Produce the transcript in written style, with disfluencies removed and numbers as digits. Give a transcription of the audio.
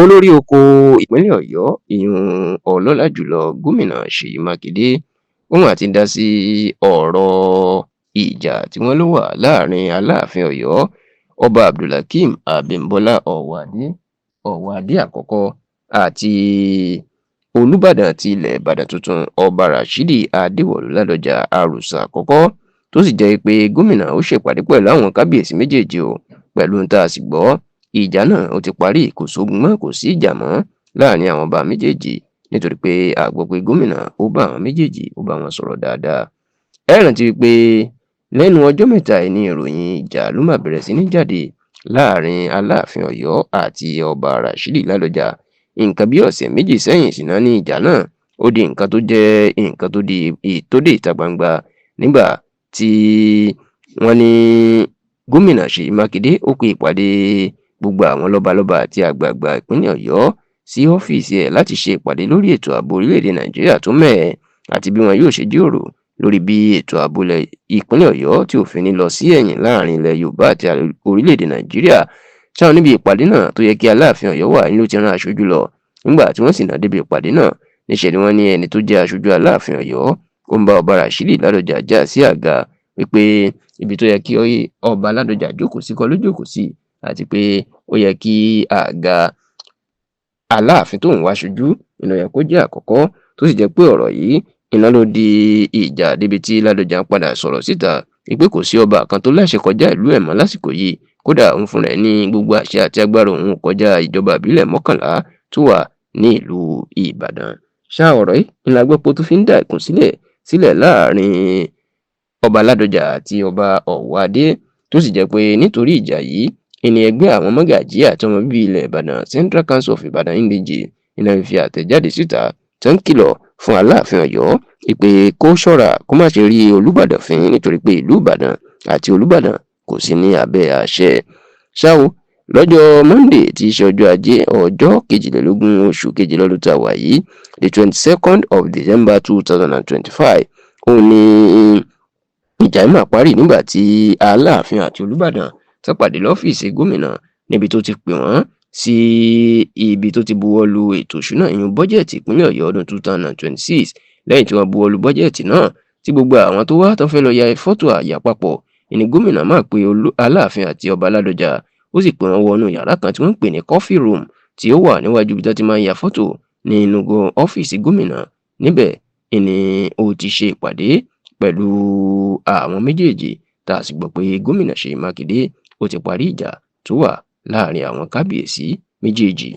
Olórí oko ìpínlẹ̀ Ọ̀yọ́, ìyún ọlọ́lá jùlọ Gómìnà Ṣèyí Mákindé, òun àti dá sí ọ̀rọ̀ ìjà tí wọ́n ló wà láàrin Aláàfin Ọ̀yọ́, Ọba Abdulhakeem Abímbọ́lá Ọwọ́adé, Ọwọ́adé àkọ́kọ́, àti Olùbàdàn ti ilẹ̀ Ìbàdàn tuntun, Ọba Rashidi Adéwọ̀lú Ládọjà Àrùsà àkọ́kọ́, tó sì jẹ́ pé gómìnà ó ṣèpàdé pẹ̀lú àwọn kábíyèsí méjèèjì o. Pẹ̀lú tá a sì gbọ́, ìjà náà ó ti parí, kò sógun mọ́, kò sí ìjà mọ́ láàrin àwọn ọba méjèèjì, nítorí pé a gbọ́ pé gómìnà ó bá àwọn méjèèjì, ó bá wọn sọ̀rọ̀ dáadáa. Ẹ rántí pé lẹ́nu ọjọ́ mẹ́ta yìí ní ìròyìn ìjà ló máa bẹ̀rẹ̀ sí ní jáde láàrin Aláàfin Ọ̀yọ́ àti Ọba Rashidi Ládọjà. Nǹkan bí ọ̀sẹ̀ 2 sẹ́yìn sì náà ní ìjà náà ó di nǹkan tó jẹ́ nǹkan tó di tó dé ìta gbangba, nígbà tí wọ́n ní gómìnà Ṣèyí Mákindé ó pe ìpàdé gbogbo àwọn lọ́balọ́ba àti àgbààgbà ìpínlẹ̀ Ọ̀yọ́ sí ọ́fíìsì ẹ̀ láti ṣe ìpàdé lórí ètò ààbò orílẹ̀-èdè Nàìjíríà tó mẹ́ẹ̀, àti bí wọn yóò ṣe jíròrò lórí bí ètò ààbò ìpínlẹ̀ Ọ̀yọ́ tí òfin ní lọ sí ẹ̀yìn láàrin ilẹ̀ Yorùbá àti orílẹ̀-èdè Nàìjíríà. Ṣáà níbi ìpàdé náà tó yẹ kí Aláàfin Ọ̀yọ́ wà ní ló ti rán aṣojú lọ. Nígbà tí wọ́n sì náà débi ìpàdé náà, níṣẹ́ ni wọ́n ní ẹni tó jẹ́ aṣojú Aláàfin Ọ̀yọ́ ó ń bá Ọba Rashidi Ládọjà já sí àga, wípé ibi tó yẹ kí Ọba Ládọjà jókòó sí kọ́ ló jókòó sí, àti pé ó yẹ kí àga Aláàfin tóun wá ṣojú ìnáwó yẹ kó jẹ́ àkọ́kọ́, tó sì jẹ́ pé ọ̀rọ̀ yìí iná ló di ìjà débi tí Ládọjà ń padà sọ̀rọ̀ síta wípé kò sí ọba kan tó láṣẹ kọjá ìlú ẹ̀ mọ́ lásìkò yìí. Kódà òun fúnra ẹ̀ ní gbogbo àṣẹ àti agbára òun kọjá ìjọba ìbílẹ̀ 11 tó wà ní ìlú Ìbàdàn. Ṣá ọ̀rọ̀ yìí ńlá gbọ́ pé ó tún fi ń dà ìkùn sílẹ̀ láàrin Ọba Ládọjà àti Ọba Ọ̀wọ́adé, tó sì jẹ́ pé nítorí ìjà yìí ìní ẹgbẹ́ àwọn mọ́gàjí àti ọmọ bíbí ilẹ̀ Ìbàdàn, Central Council of Ibadan Indige, iná fi àtẹ̀jáde síta tó ń kìlọ̀ fún Aláàfin Ọ̀yọ́ ìpè kó ṣọ́ra, kó má ṣe rí Olúbàdàn fín, nítorí pé ìlú Ìbàdàn àti Olúbàdàn kò sí ní abẹ́ àṣẹ. Ṣá o, lọ́jọ́ Monday tí í ṣe ọjọ́ Ajé, ọjọ́ 22 oṣù kejì lọ́dún tá a wà yìí, the 22nd of December 2025, òun ni ìjà yìí máa parí, nígbà tí Aláàfin àti Olúbàdàn tó pàdé lọ́fíìsì gómìnà, níbi tó ti pè wọ́n sí ibi tó ti buwọ́ lu ètò ìṣúná, ìyún bọ́jẹ̀tì ìpínlẹ̀ Ọ̀yọ́ ọdún 2026. Lẹ́yìn tí wọ́n buwọ́ lu bọ́jẹ̀tì náà, tí gbogbo àwọn tó wá tó fẹ́ lọ ya fọ́tò àyàpapọ̀, ìní gómìnà máa pe Aláàfin àti Ọba Ládọjà, ó sì pè wọ́n wọnú yàrá kan tí wọ́n ń pè ní coffee room, tí ó wà níwájú ibi tó ti máa ń ya fọ́tò nínú ọ́fíìsì gómìnà. Níbẹ̀ ìní ó ti ṣe ìpàdé pẹ̀lú àwọn méjèèjì, tá a sì gbọ́ pé gómìnà Ṣèyí Mákindé ó ti parí ìjà tó wà láàrin àwọn kábíyèsí méjèèjì.